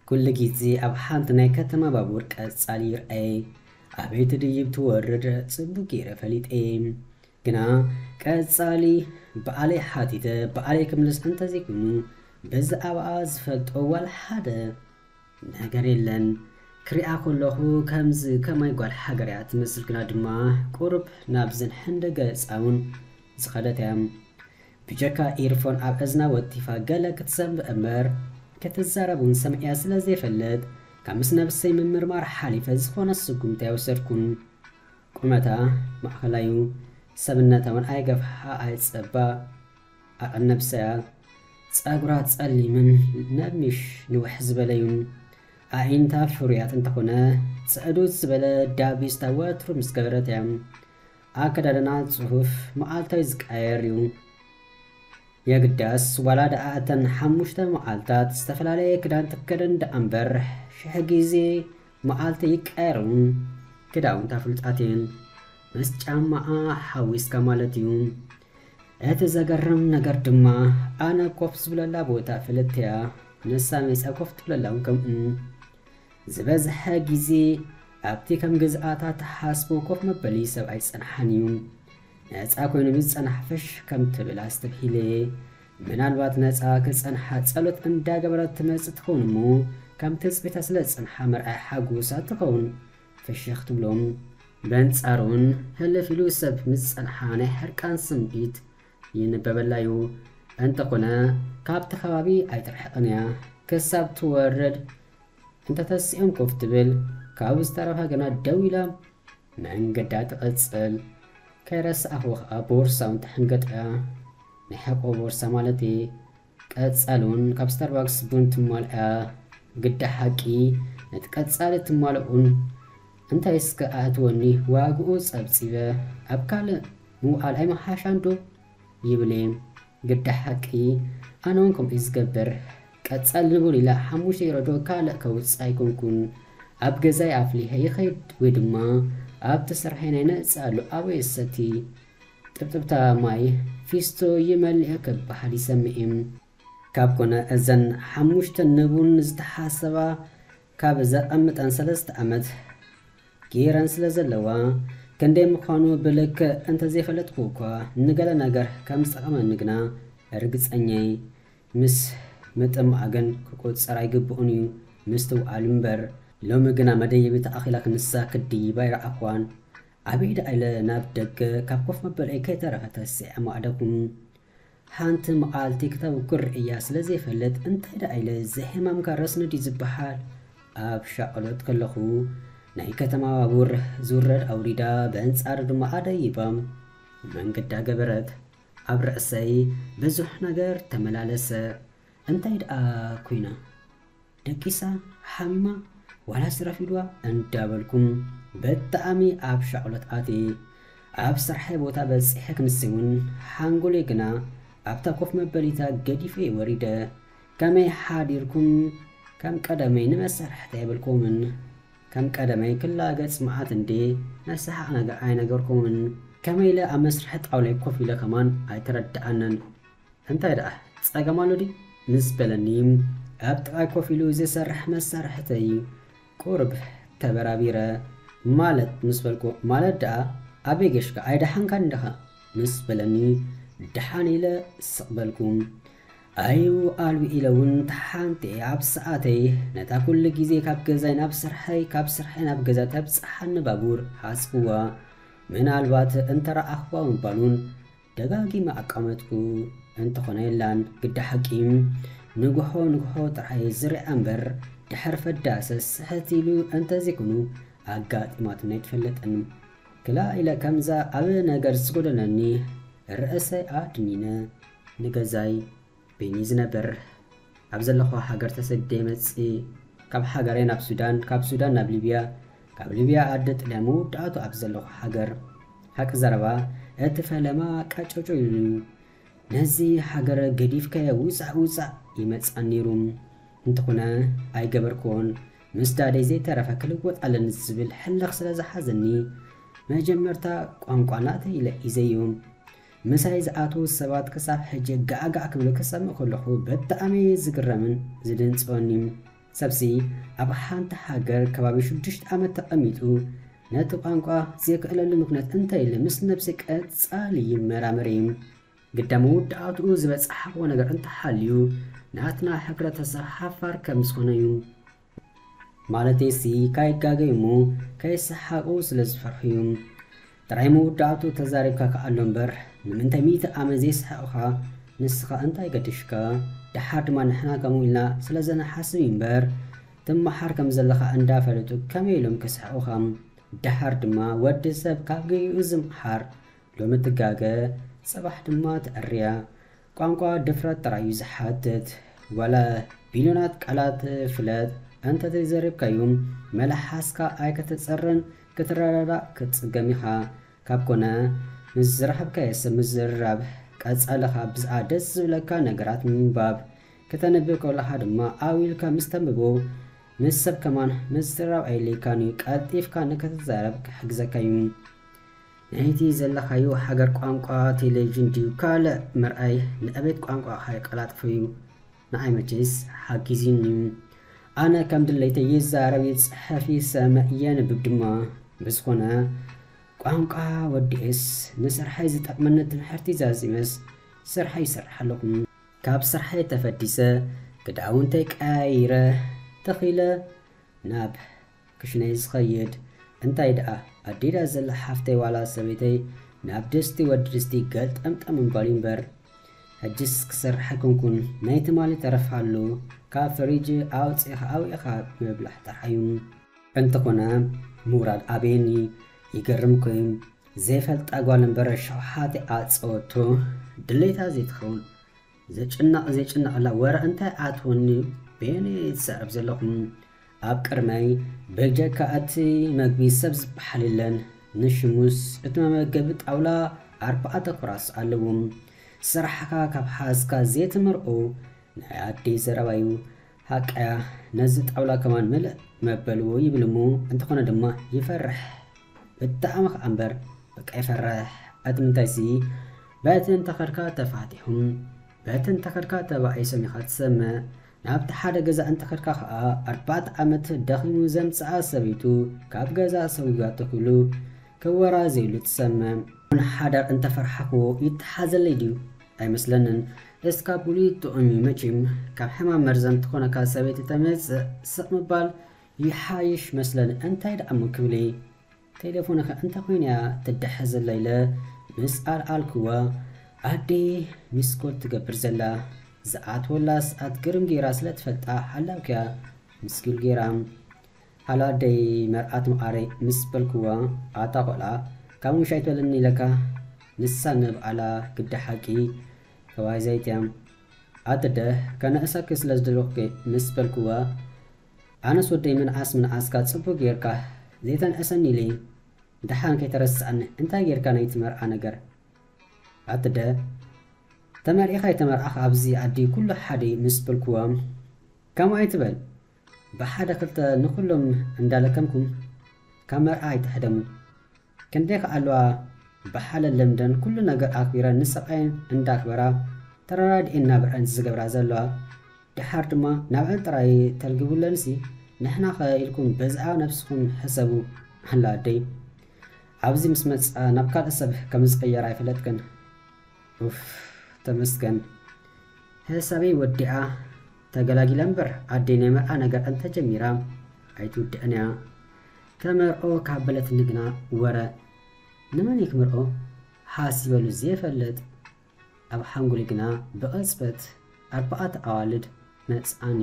ኩሉ ግዜ ኣብ ሓንቲ ናይ ከተማ ባቡር ቀጻሊ ይርኣየ። ኣበይ ትድይብ ትወርድ ጽቡቕ ገይረ ፈሊጠ እየ። ግና ቀጻሊ ብኣለይ ሓቲተ ብኣለይ ክምልስ እንተዘይኮይኑ፣ ብዛዕባኣ ዝፈልጦ ዋላ ሓደ ነገር የለን። ክሪኣ ከለኹ ከምዚ ከማይ ጓል ሃገር እያ ትመስል፣ ግና ድማ ቁሩብ ናብዝን ሕንደ ገጻ እውን ዝኸደት እያ። ብጀካ ኢርፎን ኣብ እዝና ወቲፋ ገለ ክትሰምዕ እምበር ክትዛረብ እውን ሰሚዐያ ስለ ዘይፈልጥ፣ ካብ ምስ ነብሰይ ምምርማር ሓሊፈ ዝኾነ ስጉምቲ ኣይወሰድኩን። ቁመታ ማእኸላዩ፣ ሰብነታ እውን ኣይገፍሓ ኣይጸባ፣ ኣቐነብሰያ ጸጉራ ጸሊምን ነሚሽ ንውሕ ዝበለዩን ኣዒንታ ፍሩያት እንተኾነ፣ ጽዕዱት ዝበለ ዳቢስታ ወትሩ ምስ ገበረት እያ። ኣከዳድና ጽፉፍ መዓልታዊ ዝቀያየር እዩ። የግዳስ ዋላ ደኣ እተን ሓሙሽተ መዓልታት ዝተፈላለየ ክዳን ትከደን ደኣ እምበር፣ ሽሕ ግዜ መዓልቲ ይቀያየርን ክዳውንታ ፍሉጣት እየን። ምስ ጫማኣ ሓዊስካ ማለት እዩ። እቲ ዘገርም ነገር ድማ፣ ኣነ ኮፍ ዝብለላ ቦታ ፍልጥቲ እያ፣ ንሳ መጺኣ ኮፍ ትብለላ እውን ከምኡ። ዝበዝሐ ግዜ ኣብቲ ከም ገዝኣታ ትሓስቦ ኮፍ መበሊ ሰብ ኣይጸንሓን እዩ። ነጻ ኮይኑ ምስ ጸንሓ ፍሽ ከም ትብል ኣስተብሂለ። ምናልባት ነጻ ክጸንሓ ጸሎት እንዳገበረት ትመጽእ ትኸውን እሞ፣ ከም ትጽቢታ ስለ ዝጸንሓ መርኣያ ሓጎሳ ትኸውን ፍሽኽ ትብሎም። በንጻሩን ህልፍ ኢሉ ሰብ ምስ ጸንሓ ናይ ሕርቃን ስምዒት ይንበበላ እዩ። እንተኾነ ካብቲ ከባቢ ኣይትርሕቕን እያ። ክሳብ ትወርድ እንተተሲኦም ኮፍ ትብል፣ ካብኡ ዝተረፈ ግና ደው ኢላ መንገዳ ትቕጽል። ከይረሳዕኹ ኸኣ ቦርሳ እውን ተሕንገጥ እያ። ናይ ሕቆ ቦርሳ ማለተይ። ቀጻሊ እውን ካብ ስታርባክስ ቡን ትማልኣ እያ። ግዳ ሓቂ ነቲ ቀጻሊ ትማልኡን እንታይ እስከ ኣእትወኒ ዋግኡ ጸብጺበ ኣብ ካልእ ምውዓል ኣይመሓሻን ዶ ይብል እየ። ግዳ ሓቂ ኣነ እውን ከምኡ እዩ ዝገብር። ቀጻሊ ንቡር ኢለ ሓሙሽተ ዩሮ ዶ ካልእ ከውጽእ ኣይኮንኩን። ኣብ ገዛይ ኣፍሊሐ ይኸይድ ወይ ድማ ኣብቲ ስርሐይ ናይ ነጻ ሉኣወይ እሰቲ። ጥብጥብታ ማይ ፊስቶ ይመልእ ክበሃል ይሰምዕ እየ። ካብ ኮነ እዘን ሓሙሽተ ንቡን ዝተሓሰባ ካብ ዘቐምጠን ሰለስተ ዓመት ገይረን ስለ ዘለዋ፣ ክንደይ ምዃኑ ብልክዕ እንተዘይፈለጥኩ እኳ፣ ንገለ ነገር ከም ዝጠቐመኒ ግና ርግጸኛ እየ። ምስ ምጥማቕ ግን ክቁጸር ኣይግብኡን እዩ ምስትውዓል እምበር። ሎሚ ግና መደየቢት ኣኺላ ክንሳ ክድይብ ኣይረኣኹዋን። ኣበይ ደኣ ኢለ ናብ ደገ ካብ ኮፍ መበልአይ ከይተረፈ ተሲዐ ማዕደኹ። ሓንቲ መዓልቲ ክተብኩር እያ ስለ ዘይፈልጥ፣ እንታይ ደኣ ኢለ ዘሕማምካ ረስኒ ድዩ ዝበሃል? ኣብ ሻቕሎት ከለኹ ናይ ከተማ ባቡር ዝውረድ ኣውሪዳ፣ በንጻሩ ድማ ኣደይባ መንገዳ ገበረት። ኣብ ርእሰይ ብዙሕ ነገር ተመላለሰ። እንታይ ደኣ ኮይና? ደቂሳ? ሓሚማ? ዋላስ ረፊድዋ? እንዳበልኩም ብጣዕሚ ኣብ ሻቕሎት ኣትየ። ኣብ ስርሐይ ቦታ በጺሐ ክንሰይ እውን ሓንጎለይ ግና ኣብታ ኮፍ መበሊታ ገዲፈ ወሪደ። ከመይ ሓዲርኩም? ከም ቀደመይ ንመሳርሕተይ ኣይበልኩምን። ከም ቀደመይ ክላገጽ መዓት እንዴ፣ ናይ ሰሓቕ ነገር ኣይነገርኩምን። ከመይ ኢለ ኣብ መስርሒ ጣውላይ ኮፍ ኢለ ከማን ኣይተረድኣንን። እንታይ ደኣ ጸገም ኣሎ ድዩ? ምስ በለኒ፣ ኣብ ጥቓይ ኮፍ ኢሉ ዝሰርሕ መሳርሕተይ ቁሩብ ተበራቢረ። ማለት ምስ በልኩ፣ ማለት ደኣ ኣበይ ገሽካ? ኣይደሓንካን ዲኻ? ምስ በለኒ፣ ደሓን ኢለ ስቕ በልኩ። ኣይው ኣልዊ ኢለ እውን ተሓንቲየ ኣብ ሰዓተይ፣ ነታ ኩሉ ግዜ ካብ ገዛይ ናብ ስርሐይ፣ ካብ ስርሐይ ናብ ገዛ ተብጽሓኒ ባቡር ሓስብዋ። ምናልባት እንተረኣኽዋ ምባሉን ደጋጊመ ኣቋመጥኩ። እንተኾነ የላን፣ ግዳ ሓቂ ንግሆ ንግሆ ጥራይ ዝርኣ እምበር፣ ድሕሪ ፈዳሰ ስሕት ኢሉ እንተዘይኮኑ ኣጋጢማትኒ ኣይትፈልጥን። ክላ ኢለ ከምዛ ኣብ ነገር ዝጎደለኒ ርእሰይ ኣድኒነ ንገዛይ በይኒ ዝነብር። ኣብ ዘለኹ ሃገር ተሰዲደ መጺእ፣ ካብ ሃገረይ ናብ ሱዳን፣ ካብ ሱዳን ናብ ሊብያ፣ ካብ ሊብያ ኣደ ጥልያን መወዳእቱ ኣብ ዘለኹ ሃገር። ሓቂ ዘረባ፣ እቲ ፈለማ ቀጨጮ ኢሉ። ነዚ ሃገር ገዲፍካዮ ውጻእ ውጻእ ይመጽኣኒ ነይሩ። እንተኾነ ኣይገበርክዎን። ምስዳደይ ዘይተረፈ ክልወጥ ኣለኒ ዝብል ሕልኽ ስለ ዝሓዘኒ፣ መጀመርታ ቋንቋ ናተይ ኢለ ሒዘዮ። ምሳይ ዝኣትዉ ሰባት ክሳብ ሕጂ ጋዕጋዕ ክብሉ ክሰምዕ ከለኹ ብጣዕሚ ዝግረምን ዝድንጽወኒ። ሰብሲ ኣብ ሓንቲ ሃገር ከባቢ ሽዱሽተ ዓመት ተቐሚጡ ነቲ ቋንቋ ዘይክእለሉ ምኽንያት እንታይ ኢለ ምስ ነብሲ ቀጻሊ ይመራመር እዩ። ግዳ መወዳእትኡ ዝበጽሓዎ ነገር እንተሃልዩ ናትና ሕብረተሰብ ሓፋር ከም ዝኾነ እዩ። ማለተይሲ ካይጋገዩ እሞ ከይሰሓቑ ስለ ዝፈርሑ እዩ። ጥራይ መወዳእቱ ተዛሪብካ ከኣሎ እምበር ንምንታይ ሚእቲ ዓመት ዘይሰሓቑኻ ንስኻ እንታይ ገድሽካ? ደሓር ድማ ንሕና ከምኡ ኢልና ስለ ዘንሓስብ እዩ እምበር ትመሓር ከም ዘለኻ እንዳፈለጡ ከመይ ኢሎም ክስሕቑኻ? ደሓር ድማ ወዲ ሰብ ካብ ገይኡ ዝመሓር ሎሚ ትጋገ ጽባሕ ድማ ትዕርያ። ቋንቋ ድፍረት ጥራይ እዩ ዝሓትት። ዋላ ቢልዮናት ቃላት ፍለጥ እንተዘይዘሪብካዮም መልሓስካ ኣይከተጸርን ክትረዳዳእ ክትጽገም ኢኻ። ካብ ኮነ ምስ ዝረኸብካዮ ሰብ ምዝርራብ ቀጻልኻ ብዛዕባ ደስ ዝብለካ ነገራት ምንባብ። ከተንብብ ከለኻ ድማ ኣው ኢልካ ምስ ተንብቦ ምስ ሰብ ከማን ምዝርራብ ኣየድልየካን እዩ። ቀልጢፍካ ንክትዛረብ ክሕግዘካ እዩ። ናይቲ ዘለኻዮ ሃገር ቋንቋ ቴሌቪዥን ድዩ ካልእ ምርኣይ ንዕቤት ቋንቋኻ የቀላጥፎ እዩ። ንዓይ መቼስ ሓጊዙኒ እዩ። ኣነ ከም ድሌተይ ይዛረብ ይጽሕፍ ይሰምዕ የንብብ ድማ። ብዝኾነ ቋንቋ ወዲኤስ ንስርሐይ ዝጠቕመኒ ትምሕርቲ ዛዚመስ ስርሐይ ይሰርሕ ኣለኹ። ካብ ስርሐይ ተፈዲሰ ክዳውንተይ ቀያይረ ተኺለ ናብ ክሽነይ ዝኸይድ እንታይ ደኣ ኣዴዳ ዘላ ሓፍተይ ዋላ ሰበይተይ ናብ ድስቲ ወዲ ድስቲ ገልጠምጠም ምባል እዩ እምበር ሕጅስ ክሰርሕ ኣይኮንኩን። ናይ ትማሊ ተረፍ ኣሎ ካብ ፍሪጅ ኣውፂእኻ ኣውኢኻ ምብላሕ ጥራሕ እዩ። እንተኾነ ምውራድ ኣበየኒ ይገርም እኮ እዩ። ዘይፈልጣ ጓል እምበር ሸውሓት ኣፀወቶ ድሌታ ዘይትኸውን ዘጭናቕ ዘይጭናቕላ ወረ እንታይ ኣትወኒ በየነይ ትዛረብ ዘለኹም? ኣብ ቅድመይ በጀካ እቲ መግቢ ሰብ ዝበሃል የለን። ንሽሙስ እቲ መመገቢ ጣውላ ኣርባዕተ ኩራስ ኣለዎም። ስራሕካ ካብ ሓዝካ ዘይትምርኦ ናይ ኣደይ ዘረባዩ። ሃቀያ ነዚ ጣውላ ከማን ምልእ መበልዎ ይብል እሞ እንተኾነ ድማ ይፈርሕ። ብጣዕሚ ከኣ እምበር በቃ ይፈርሕ። እቲ ምንታይሲ በቲ እንተኸድካ ተፋቲሑም በቲ እንተኸድካ ተባኢሶም ኢኻ ትሰምዕ። ናብቲ ሓደ ገዛ እንተኸድካ ከኣ ኣርባዕተ ዓመት ደኺሙ ዘምጽኣ ሰበይቱ ካብ ገዛ ሰዊጋቶ ክብሉ ክወራ ዘይብሉ ትሰምዕ። ሓዳር እንተፈርሓኽዎ ይተሓዘለይ ድዩ? ኣይመስለንን። እስካብ ብሉይ ጥዑም እዩ መቼም። ካብ ሕማም መርዘን ትኾነካ ሰበይቲ ተመጽእ ስቕ ምባል ይሓይሽ መስለኒ። እንታይ ደኣ እሞ ክብል እየ? ቴሌፎንኸ እንታይ ኮይና እያ ትድሐ ዘላ ኢለ ምስ ኣልኣልክዋ ኣደይ ሚስኮል ትገብር ዘላ ዝኣትወላ ሰዓት ግርም ገይራ ስለ ትፈልጣ ሓላውኪያ ምስኪል ገይራ። ሃሎ ኣደይ መርዓት መዓረይ ምስ በልክዋ ኣታ ቆልዓ ካብ ምሻይ ትበለኒ ኢለካ ንሳ ንብዓላ ግዲ ሓቂ ተዋሂዛይት እያ። ኣደደ ከነእሰኪ ስለ ዝደለኹ ምስ በልክዋ ኣነስ ወደይ ምንዓስ ምንዓስካ ጽቡቅ ጌርካ ዘይተንእሰኒ ኢለ ደሓን ከይተረስዓኒ እንታይ ጌርካ ናይቲ መርዓ ነገር ኣደደ ተመርዒኻ ኣይተመርዓኻ ኣብዚ ዓዲ ኩሉ ሓደ ምስ በልክዋ ከምኡ ኣይትበል ብሓደ ክልተ ንኹሎም እንዳለከምኩም ካብ መርዓ ኣይትሕደሙ። ክንደይ ከ ኣለዋ ብሓለን ለምደን ኩሉ ነገር ኣኽቢረን ንስቓየን እንዳኽበራ ተረዳዲኤን ናብረአን ዝገብራ ዘለዋ። ደሓር ድማ ናብአን ጥራይ ተልግቡለንሲ ንሕና ከ ኢልኩም በዝኣ ነብስኹም ሕሰቡ። ኣላ ኣደይ ኣብዚ ምስ መጻ ናብ ካልእ ሰብ ከም ዝቕየር ኣይፈለጥክን። ኡፍ ተመስገን። ሕሳበይ ወዲኣ ተገላጊለ እምበር ኣደይ ናይ መርዓ ነገር እንተጀሚራ ኣይትውድእን እያ። ተመርዖ ካብ በለትኒ ግና ወረ ንመን እየ ክምርዖ ሓሲበሉ ዘይፈልጥ ኣብ ሓንጎለይ ግና ብቕጽበት ኣርባዕተ ኣዋልድ መጽኣኒ።